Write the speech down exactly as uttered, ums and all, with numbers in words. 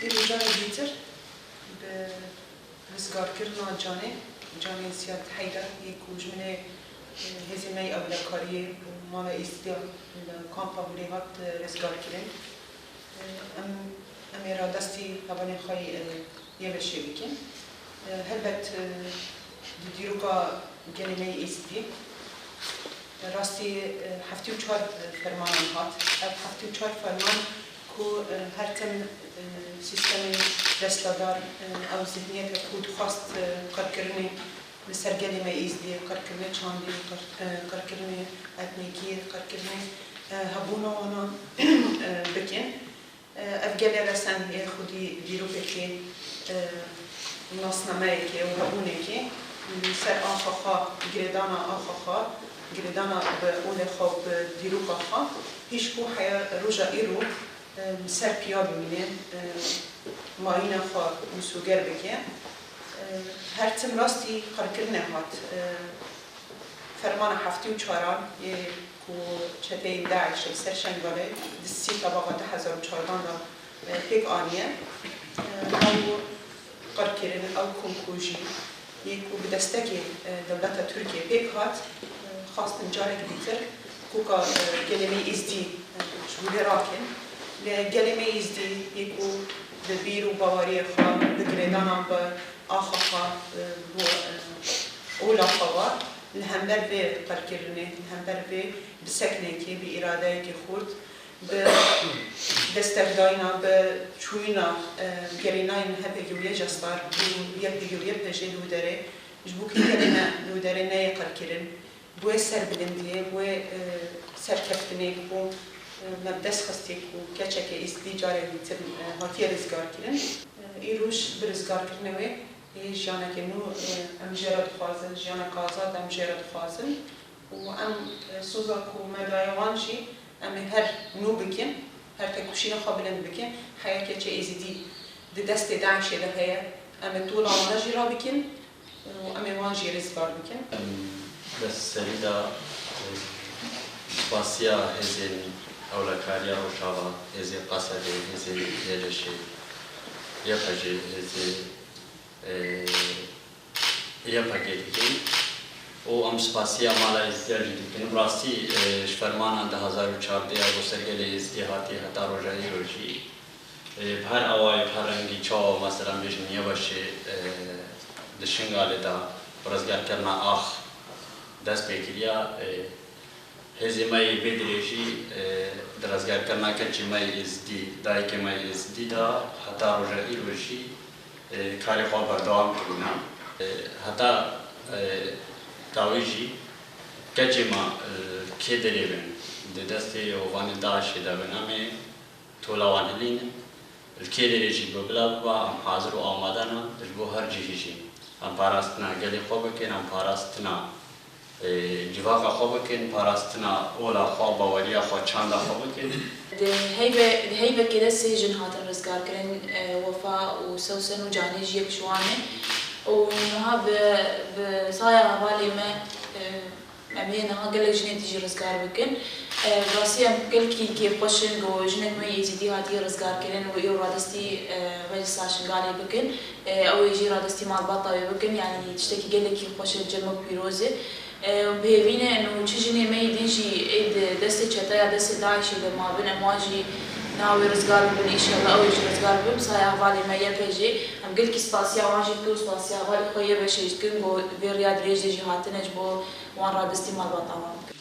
Careke dîtir bi rizgarkirina canê, canê Ziyad Heyder yê ku ji min ê, e, hêzên me yê ewlekariyê û mala Êzidiya li kampa Hûrê hat, e, rizgarkirin. E, em, em ê radestî hevalên xwe yê, e, YPJ'ê bikin. E, helbet, e, di dîroka gelê me yê Êzidî, Rastî, e, heftê û çar, e, fermanan hat. Ev heftê û çar ferman ku, e, her tim, e, sîstemên destladar, e, ew zihniyete ku dixwast, e, qirkirinê li ser gelê me Êzidî, qirkirinê çandî, qir-, e, qirkirinê etnîkî, qirkirinê, e, hebûna wana, e, bikin. Ev gelê resen yê xwedî dîrokekê, e, nasnameyekê û hebûnekê li ser axa xwe, girêdana axa xwe, girêdana bi olê xwe û bi dîroka xwe, hîç ku heya roja îro, e, li ser piya bimîne, e, mayîna xwe misoger bike. E, her tim rastî qirkirinê hat. E, Fermana heftê û çaran yê ku çeteyên DAIŞ'ê li ser Şengalê di sî Tebaba du hezar û çardan de, e, pêk aniye, e, ew qirkirin, ew komkujî yê ku bi destekê, e, dewleta Tirkiyê pêk hat, e, xwestin carek dîtir koka, e, gelê me Êzdî, e, ji hûrê rakin. Lê gelê me Êzdî yê ku bi bîr û baweriyê xwe, bi girêdana bi axa xwe, e, bo, e, ola xwe ve, li hember vê qirkirinê, li hember vê biseknekê, bi îradeyekê xurt, bi destekdayîna, bi çûyîna, e, gerînayên H P G û Y C star û Y P G û Y P J li wî derê, ji bo ku gelê me li wî derê neyê qirkirin, bi wê serbilindiyê, bi wê, e, serkeftinê ku, e, me bi dest xistî ku keçeke Êzidî careke dîtir, e, hatiye rizgarkirin. E, îroj bi rizgarkirina wê, Ê jiyaneke nû, e, em jê re dixwazin, jiyaneke azad em jê re dixwazin û em, e, soza ku me daye wan jî em ê her nû bikin, her tekoşîna xwe bilind bikin. Heya keçê Êzidî di destê DAIŞ'ê de heye, em ê tola wan re jî rabikin û em ê wan jî rizgar bikin. Em dest serî de, e, spasiya hêzên ewlekariya Rojava, hêzên Qasedê, hêzên Y L Ş'ê, Y P J'ê, hêzê e, Y P G dikin û em spasiya mala Êzidiya jî dikin. Bi rastî, e, ji fermana du hezar û çardeh ya bo ser gelê Êzidî hatî heta roja îro jî, e, bi her awayê, bi her rengî, çawa mesela em bêjin Y P J'ê, e, di Şingalê de bi rizgarkirina ax dest pê kiriya, e, Hêzê me yê vê dirêjî, e, di rizgarkirina keçê me yê Êzidî, dayikê me yê Êzidî de heta roja îro jî, e, karê xwe berdewam kirîne. E, heta, e, dawî jî keçê me, e, kê derê bin, di destê ovanê DAIŞ'ê de bin, em ê tola wan hilînin. Li kê derê jî bi bila biba, em hazir û amade ne ji bo her cihî jî. Em parastina gelê xwe bikin, em parastina, e, civaka xwe bikin, parastina ola xwe, baweriya xwe, çanda xwe bikin. Di heyve-, di heyvekê de sê jin hatin rizgarkirin, e, Wefa û Sewsen û Canê jî yek ji wan e. Û niha bi, bi saya hevalê me, e, Em ê niha gelek jinên dî jî rizgar bikin. E, bi rastî em gelkî kêfxweş in ku jinek me yê Êzîdî hatiye rizgarkirin û îro radestî, e, Meclisa Şingalê bikin. E, ew ê jî radestî malbata wê bikin. Yanî tiştekî gelekî xweş e, cem û pîroz e. E, bi hêvî ne û çi jinê me yê din jî ê di destê çeteya, destê DAIŞ'ê de mabin, em wan jî niha wê rizgar bibin, înşallah ew ê jî rizgar bibin. Bi saya hevalê me Y P J'ê em gelkî spasiya wan jî dikin û spasiya hevalê xwe Y P J'ê jî dikin ku vê riya dirêj de jî hatine ji bo wan radestî malbata wan bikin.